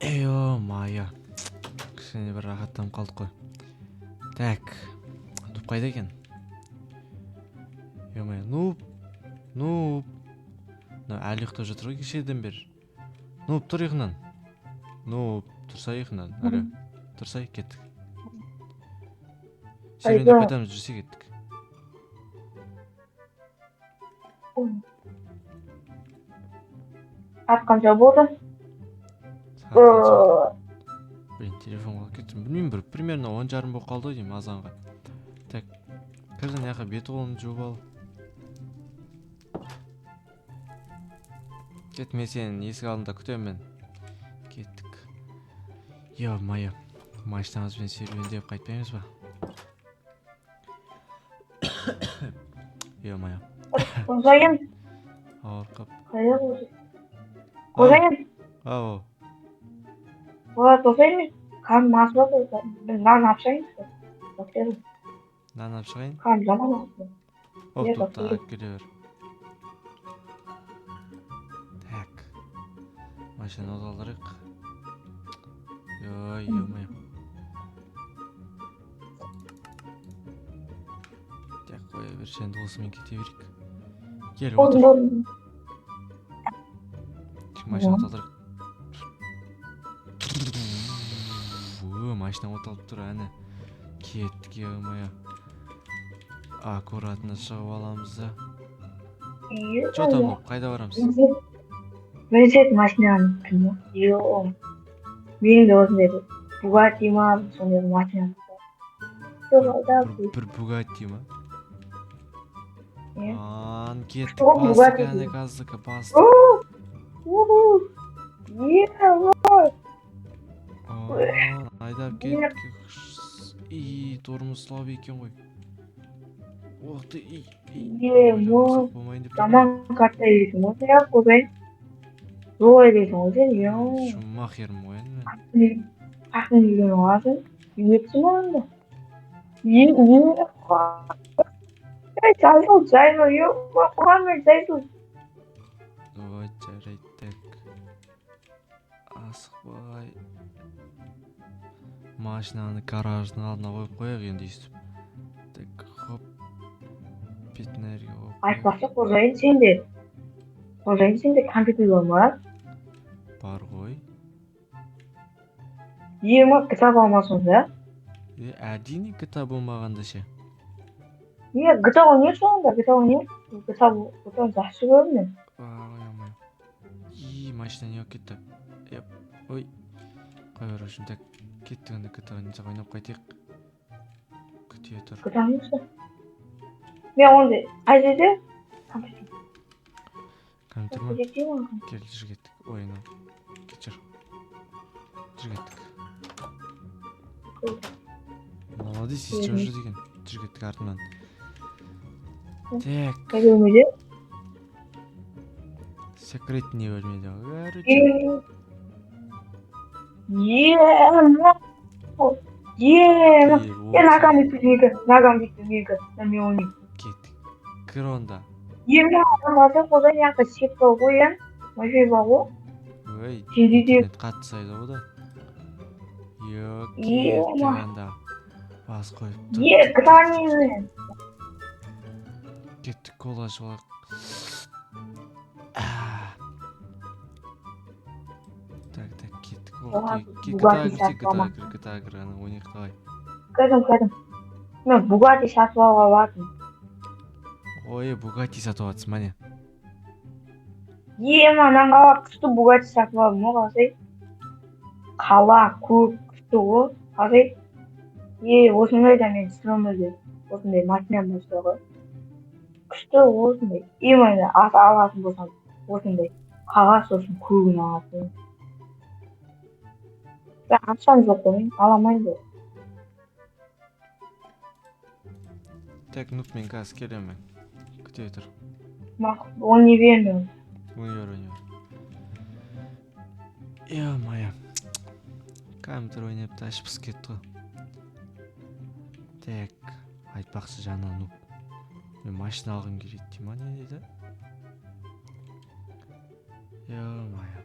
Ё-моё. Кішкене бір рахаттанып қалдық қой. Так. Нуб қайда екен? Ё-моё, нуб. Нуб. Мынау әлі ұйықтап жатыр ғой кешеден бері. Нуб, тұр ұйқыңнан. Нуб, тұрсай ұйқыңнан. Алло, тұрсай, кеттік. Серуендеп Қайда? қайтамыз, жүрсе кеттік. Сағат қанша болды? Сағат қанша? Блин, телефон қалып кетті. Білмеймін, бір примерно 10:30 болып қалды ғой деймін азанға. Так, кір мына жаққа, беті қолыңды жуып ал. Кет, мен сені есік алдында күтемін. Кеттік. Ё-моё, машинамызбен серуендеп қайтпаймыз ба? Ё-моё, Қожайын, ауырып қалып. қайда қожайын? Қожайын, Ау, олар тоқтай қарным ашып жатыр. Бір нан алып шығайыншы. Тоқтай, нан алып шығайын. қарным жаман ашты. Оп, Иә, тоқта, тоқтай. алып келе бер. Так. Машинаны от алдырайық. Ой, ё-моё. Так, қоя берші, енді осымен кете берейік. Кел, Болдым, отыр. болдым. Машина от алдырайық. О, машина от алып тұр, әне. Кеттік, ё-моё. Аккуратно шығып аламыз да. Чё там, қайда барамыз? Мінсек машинаны кім? Ё. Менің де осындай бір Бугатти ма, сондай бір машина. Жоқ, айда. Бір Бугатти ма? Иә. Ан, кеттік, Что бастық, Бугатти әне, дейді? газдікі бастық. Уху. Е, Ан, айдап кеттік. И, тормоз слабый екен ғой. Ох ты, и, и. Е, Ой, мо. болмайын деп тұр ғой. Жаман қатты айдайсың ғой сен, қожайын. Жол айдайсың ғой сен, ё. Шумахермін ғой енді мен. Ақтың келген аласың, үйретсің ғой енді. Е, е, ей, жайсыл, жайсыл, е, қуанбай, жайсыл. Ой, жарайды, так. Асықпай. Машинаны гараждың алдына қойып қояйық енді өйстіп. Так, хоп. Бетін әріге қойып қояйық. Айтпақшы, қожайын, сенде, қожайын, сенде компьютер бар ма? Бар ғой. Е, ма, кітап алма сонда? Е, әрине, GTA болмағанда ше. Не, GTA ойнайсың онда, GTA ойнайсың. GTA, GTA жақсы көремін мен. Ой, и, машина не болып кетті? Еп, ой. Қоя бер, в общем, так. Кеттік онда GTA ойнап қайтайық. Күте тұр. GTA ойнайсың. Мен онда қай жерде? Компьютер. Компьютер ма? Компьютер ма? Кел, жүр, кеттік. Ой, анау. Кет, жүр. Жүр, кеттік. Молодец, естіп Мгм. жүр деген. Жүр, кеттік артынан. Так, Қай бөлмеде? Секретный бөлмеде. Короче, Е, е, е, ногам бүйтті менікі, ногам бүйтті менікі, мен ойнаймын. Кеттік. Кір онда. Е, мына қалса, қожайын, жақта сеть бар ғой, иә? Wi-Fi бар ғой. Ой, Сенде де интернет қатты сайды ғой да. Йо, Е, кеттік ма. анда. Бас қойып тұр. Е, GTA ойнаймын. Кеттік, кола ішіп алайық. Так, так, кеттік. Ох Оған ты, Бугатти GTA кірсек, сатып GTA алма. кір, GTA кір, ана ойнайық давай. Кірдім, кірдім. Мен Бугатти сатып алуға бардым. Ой, Бугатти сатып алатсың, міне. Е, мынаны қала күшті Бугатти сатып алдым ғой, қалсай. Қала көк күшті ғой, қалсай. Е, осындай да мен өмірде осындай машинам болса ғой. Күшті осындай. Именно ат алатын болсам, осындай қағаз, сосын көгін алатын. Бірақ ақшам жоқ қой, мен ала алмаймын ғой. Так, нуб, мен қазір келемін мен. Күте тұр. Мақұл, ойнай бермін. Ойнай бер, ойнай бер. Ё-моё. Компьютер ойнап та іш пысып кетті ғой. Так, айтпақшы, жаңа нуб. Мен машина алғым келеді дей ма, не дейді? Ё-моё.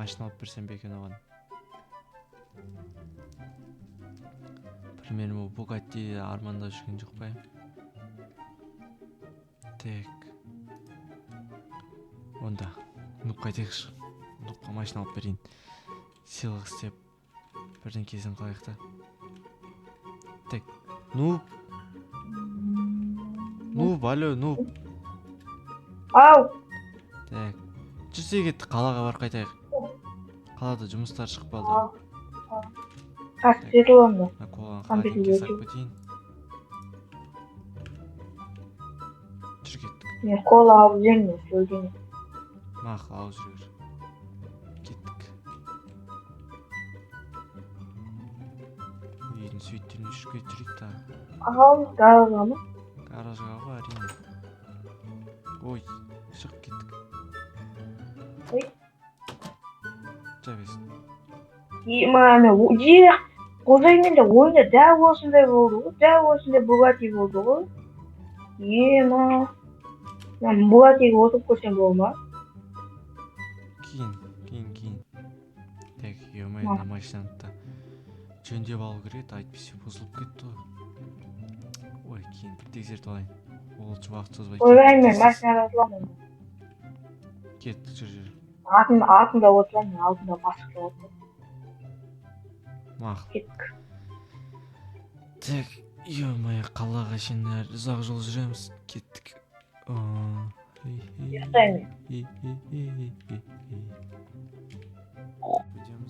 Машина алып берсем бе екен оған? Примерно Бугатти армандап жүрген жоқ па? Так. Онда Нубқа айтайықшы. Нубқа машина алып берейін. Сыйлық істеп бірдеңкесін қылайық та. Так. Нуб. Нуб, алло, Нуб. Ау. Так. Жүрсе кеттік, қалаға барып қайтайық. Қалада жұмыстар шығып қалды. Қасып жетіп онда. Мына коланы Компьютерге холодильникке салып кетейін. Жүр, кеттік. Мен кола алып жүремін, мен сөйлеймін. Мақұл, алып жүре бер. Кеттік. Үйдің суреттерін өшіріп кетіп жүрейік тағы. Ау, гаражға ма? Гаражға ғой, әрине. Ой, шығып кеттік. Ой. Жабесін. Ема, мен е, қожайын де ойында дәл осындай болды ғой, дәл осындай Бугатти болды ғой. Ема, мен Бугаттиге отырып көрсем бола ма? Кейін, кейін, кейін. Так, ё-моё, мына машинаны да жөндеп алу керек еді, әйтпесе бұзылып кетті ғой. Ой, кейін бір тексертіп алайын. Ол уақыт созбай. Қожайын, мен Тез-тез. машинада отырамын. Кеттік, жүр, жүр. Артында отырамын, мен алдында маска отырамын. Мақұл. Кеттік. Так, ё-моё, қалаға шейін әлі ұзақ жол жүреміз. Кеттік. Ұйықтаймын. Эй, эй, эй, эй, эй, эй. Пойдем.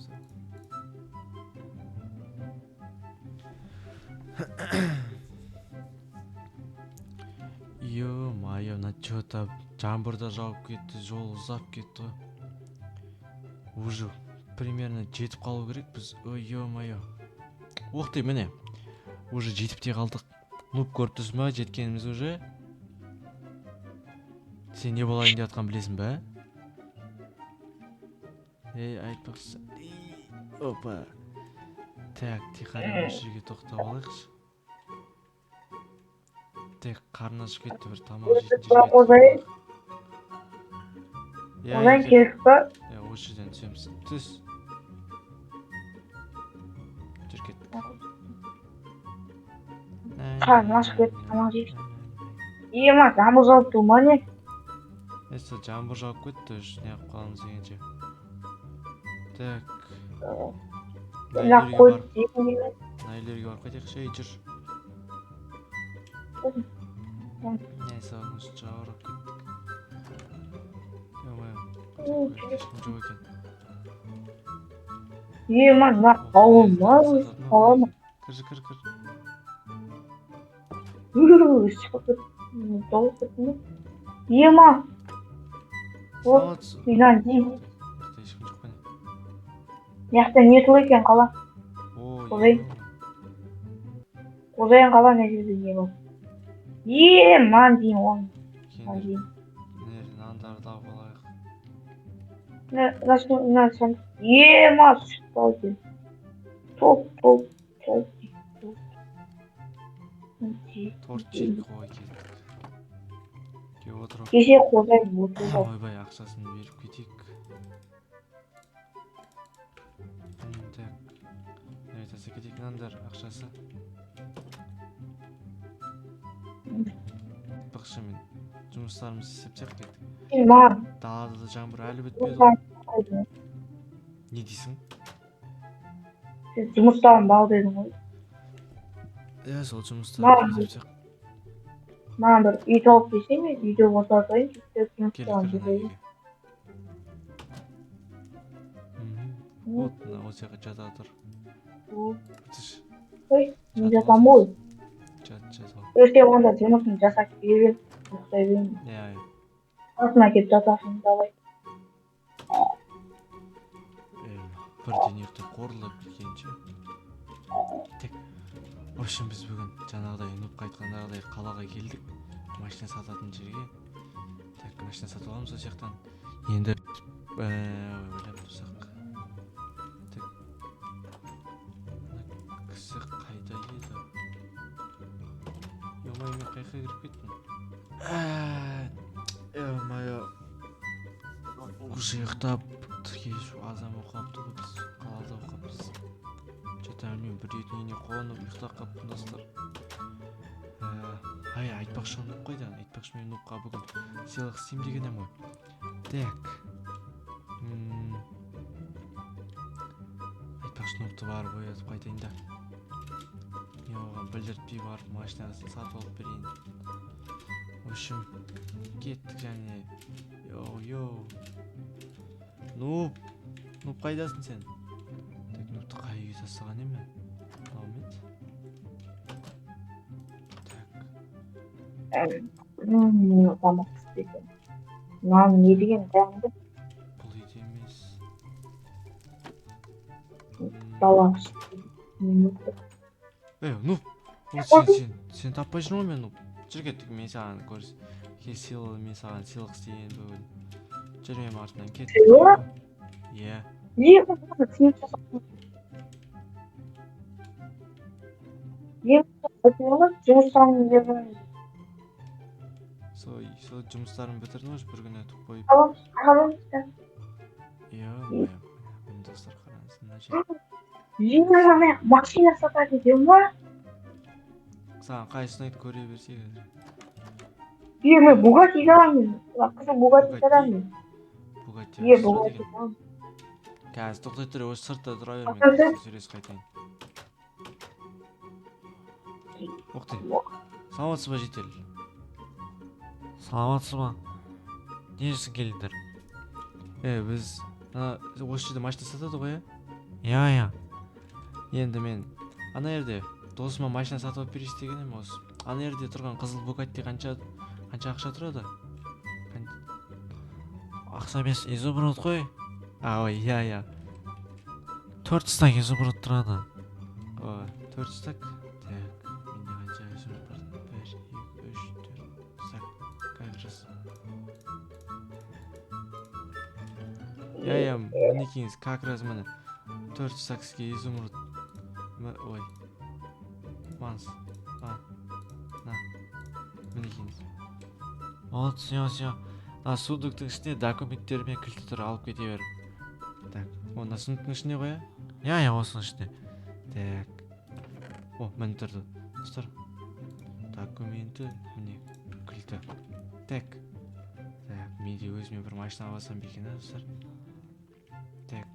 Ё-моё, мына чё-то жаңбыр да жауып кетті, жол ұзап кетті ғой. Уже примерно жетіп қалу керек біз. Ой, ё-моё. Ух ты, міне. Уже жетіп те қалдық. Нуб, көріп тұрсың ба, жеткеніміз уже? Сен не болайын деп жатқанын білесің ба? Ей, айтпақшы. Ей, опа. Так, тихаря осы жерге тоқтап алайықшы. Так, қарны ашып кетті, бір тамақ жейтін жерге Қожайын. тоқтап алайық. Иә, Одан иә, келдік па? иә, осы жерден түсеміз. Түс. Жүр, кеттік. Қарным ашып кетті, тамақ жейік. Ема, жаңбыр жауып тұр ма, не? Несі, жаңбыр жауып кетті, уже неғып қаламыз дегенше. Так. Мына Мына үйлерге қойып барып, жегім келмейді. мына үйлерге барып қайтайықшы, ей, жүр. Несі, оның үстін жаурап кеттік. Ё-моё, ешкім жоқ екен. Ема, мына ауыл ма? Қала ма? Кір, кір, кір. Шығып кеттім, толып кеттім ба? Ема, О, Саламатсыз. мына не? Мына жақта ешкім жоқ па, не? Мына жақта не тұр екен, қала? Ой, Қожайын. ё-моё. Қожайын, қала, мына жерде не бар? Е, мынаны деймін ғой, мынаны Кейіндер, деймін. мына жерде нандарды алып алайық. Мына мына сандық. Ема, сүт бар екен. Топ, топ, топ, топ. Торт жейік қой, кеттік. Келіп отырып. Кеше қожайын отырды. Ойбай, ақшасын беріп кетейік. Так. Мына тастап кетейік нандар ақшасы. Айтпақшы, мен жұмыстарымызды істеп тастайық, кеттік. Сен маған Далада да жаңбыр әлі бітпеді ғой. жұмыстарын Не дейсің? Сен жұмыстарым бар дедің ғой. Иә, сол жұмыстарды Маған істеп тастайық. Маған бір үй тауып берсең, мен үйде отыра тұрайын, сөйтіп Кел, жұмыстарымды кір мына жасай. үйге. Вот мына осы жаққа жата тұр. Түш. Ой, мен жатамын ғой. Жат, жат ал. Ертең онда жұмысын жасап келе бер, ұйықтай беремін. Иә, иә. Қасыма келіп жатасың, давай. Е, бірден ұйықтап қорылдап кеткенше. Так. В общем, біз бүгін жаңағыдай Нубқа айтқандағыдай қалаға келдік. Машина сататын жерге. Так, машина сатып аламыз осы жақтан. Енді ойлап тұрсақ. Так. Мына кісі қайда еді? Ё-моё, мен қай жаққа кіріп кеттім? Ё-моё. Уже ұйықтап, кеш Арзан болып қалыпты ғой, біз қалада оқыппыз. Че-то білмеймін, бір үйдің үйіне қонып ұйықтап қалыппын, достар. Ай, айтпақшы, Нуб қайда? Айтпақшы, мен Нубқа бүгін сыйлық істеймін деген едім ғой. Так. Айтпақшы, Нубты барып оятып қайтайын да. Мен оған білдіртпей барып машинасын сатып алып берейін. В общем, кеттік және. Йоу, йоу. Нуб, Нуб, қайдасың сен? Так, Нубты қай үйге тастаған едім мен? Мынау ма еді? Так, Тамақ пісті екен. Мынау не деген дәмді? Бұл үйде емес. Дала. Ей, Нуб, ол сен таппай жүрмін ғой мен, Нуб. Жүр, кеттік, мен саған көрс. Мен саған сыйлық істейін бүгін. Жүр, менің артымнан, кеттік. Сыйлық? Иә. Не, сен жұмыстарын. Сол жұмыстарын бітірдім уже, бір күн өтіп қойып. Аламын. Ё-моё, міне, достар, қараңыз, мына жер. Жинағаны машина сатады екен ба? Саған қайсысын ұнайды, көре берсек. Е, мен Бугатти аламын. Қызыл Бугатти сатамын. Бугатти Е, қайсы тұрады Бугатти екен? аламын. Қазір тоқтай тұр, осы сыртта тұра бер, мен Тоқтай қазір сөйлесіп қайтайын. Ух ты. Саламатсыз ба, житель? Саламатсыз ба? Не үшін келдіңдер? Е, біз ана осы жерде машина сатады ғой, иә? Иә, иә. Енді мен ана жерде досыма машина сатып алып берейінші деген едім осы. Ана жерде тұрған қызыл Бугатти қанша ақша тұрады? Ақша емес, изумруд қой. А, ой, иә, иә. 4 стак изумруд тұрады. О, 4 стак. Так, менде қанша изумруд бар? 1, 2, 3, 4 стак. Как раз. Иә, иә, мінекейіңіз, как раз міне. 4 стак сізге изумруд. Ой. Манс. А. На. Мінекейіңіз. Вот, все, все. Мына сундуктың ішінде документтер мен кілті тұр, алып кете бер. Так, о, мына сундуктың ішінде ғой, иә? Иә, иә, осының ішінде. Так. О, міне тұрды. Достар. Документі, міне кілті. Так. Так, мен де өзіме бір машина алып алсам ба екен, а, достар? Так.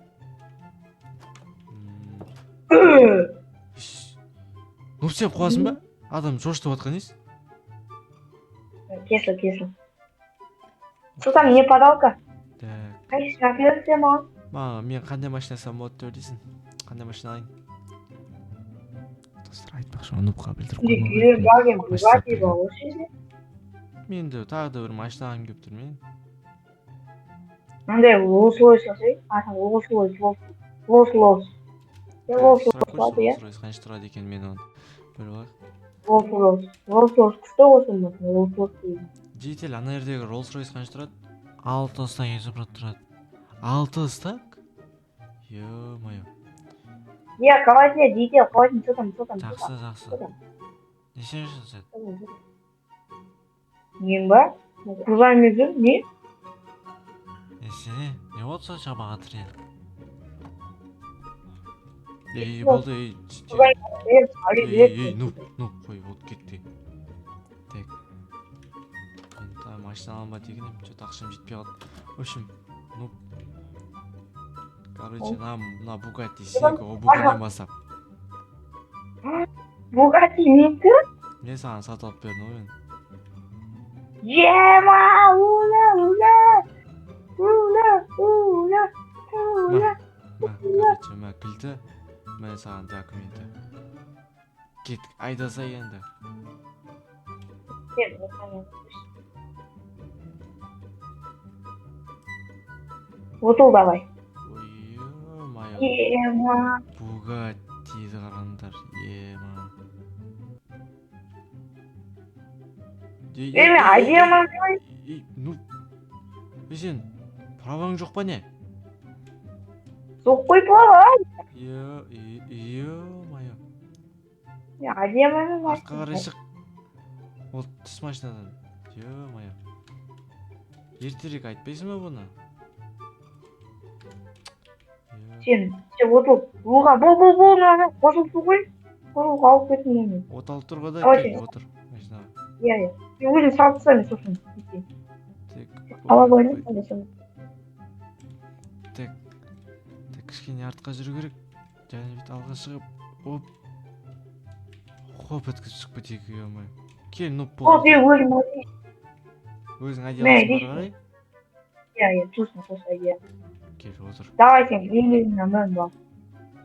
Ну, сен қуасың ба? Адам шошытып жатқан несі? Кесіл, кесіл. Что там, не падалка? Так. Қайсы әкеліп сен маған? Маған, мен қандай машина алсам болады деп ойлайсың? Қандай машина алайын? Достар, айтпақшы, Нубқа білдіріп Менде қоймау керек. Гелендваген, Машина Бугатти сатып бар осы жерде. Мен де тағы да бір машина алғым келіп тұр мен. Мынандай Rolls Royce алсай, а, Rolls Royce, Rolls Royce. Е, Rolls Сұрап Royce көрші, алды, иә? Rolls Royce қанша тұрады екен, мен оны біліп алайық. Rolls Royce. Rolls Royce күшті осы машина, Rolls Royce деген. Житель, ана жердегі Rolls Royce қанша тұрады? 6 стак изумруд тұрады. 6 стак? Ё-моё. Е, қалайсың, е, житель, қалайсың, что там, что там, что Жақсы, там, жақсы. что там? Не істеп жүрсің сен? Мен ба? Құрбан жүр, не? Не істе? Не болды сонша маған тірел? Ей, болды, ей, Құрбан, е, али, ей, ей, Нуб, Нуб, қой, болды, кетті. Так. Мен тағы машина аламын ба деген едім, че-то ақшам жетпей қалды. В общем, Нуб. Короче, мына Бугатти сенікі, ол бүгіннен бастап. Бугатти менікі? Мен саған сатып алып бердім ғой мен. Ема, ула, ула, ула, ула, ула. Мә, короче, мә кілті, мә саған документі. Кеттік, айдаса енді. Отыл давай. Ой, ё-моё. Ема. Бугаттиді қараңдар, ема. Ей, Е, мен ей, ей, айдей ей, ну, ей, сен праваң жоқ па не? Жоқ қой права. Ё-моё. Мен айдай алмаймын. Артқа қарай шық. Ол түс машинадан. Ё-моё. Ертерек айтпайсың ба бұны? Сен отыл. Оға, бол, бол, бол, мына қосылып тұр ғой. Қосылып алып кеттім мен. Оталып тұр ғой да, Давай кел, сен. Отыр машинаға. Иә, иә. Сен өзің салып таста, мен сосын кетейін. Так. Ала Ой, қойдым, ой. Сонда сен. Так, так, кішкене артқа жүру керек және бүйтіп алға шығып, оп, хоп еткізіп шығып кетейік. Ё-моё, кел, нуб. О, Бол. мен өзім алайын. Өзің Мә, одеялсың бері дейсің. қарай. Иә, иә, тусын, қоса, иә. Кел, отыр. Давай сен, үйлеріңе мін бол.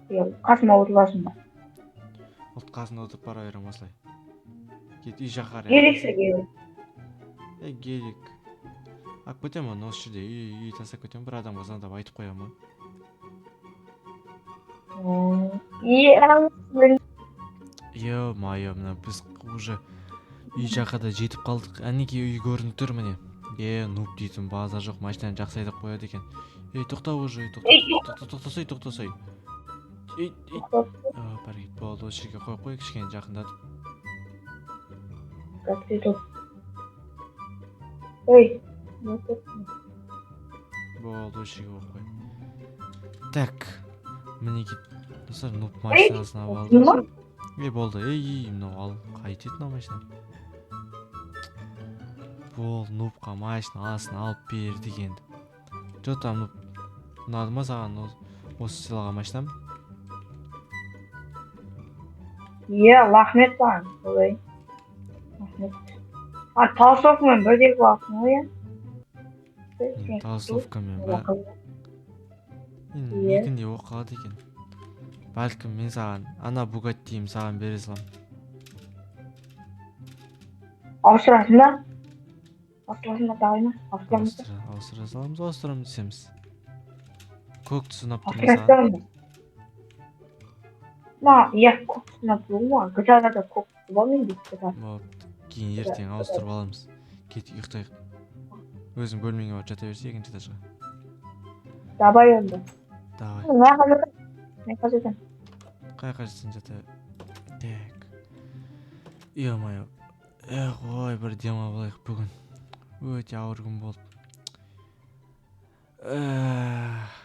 Иә, қасыма отырасың ба? Ұлт қасында отырып бара беремін осылай. Кет, үй жаққа қарай. Геликсі гелик. Ей, гелик алып кетемін оны осы жерде, үй тастап кетемін, бір адамға звондап айтып қоямын. Иә. Ё-моё, мына біз уже үй жаққа да жетіп қалдық. Әнекей, үй көрініп тұр, міне. Е, нуб дейтін базар жоқ, машинаны жақсы айдап қояды екен. Ей, тоқта уже, тоқта. Ей. Тоқта, тоқтасай, тоқтасай. Ей, ей, бәрі кет, болды, осы жерге қойып қой, кішкене жақындатып. Так, ты тут. Ой, ну тут. Болды, осы жерге қойып қой. Так, мінекей, достар, нуб машинасын алып алды. Ма? Ей, болды, ей, ей, мынау ал қайтеді мынау машина. Болды, нубқа машинасын алып бердік енді. Че там, нуб, ұнады ма саған осы сыйлаған машинам? Иә, рахмет саған, солай. Рахмет. А, толстовкамен бірдей қыласың ғой, иә? Толстовкамен ба? Енді Иә. Екіндей болып қалады екен. Бәлкім, мен саған ана Бугаттиім саған бере саламын. Ауыстырасың ба? Ауыстырасың ба, давай ма? Ауыстырамыз ба? Ауыстыра саламыз, ауыстырамыз десеміз. Көк түсі ұнап тұр ма Ауыстыра саған? саламыз. Ма, иә, көк түсі ұнап тұр ғой. GTA да көк түсі бар менде, GTA. Болыпты, кейін ертең ауыстырып аламыз. Кет, ұйықтайық. Өзің бөлмеңе барып жата берсе, екінші этажға. Давай онда. Давай. Мына жаққа жатамын. Мына жаққа жатамын. Қай жаққа жатсаң, жата бер. Так, ё-моё, эх, ой, бір демалып алайық, бүгін өте ауыр күн болды. Эх.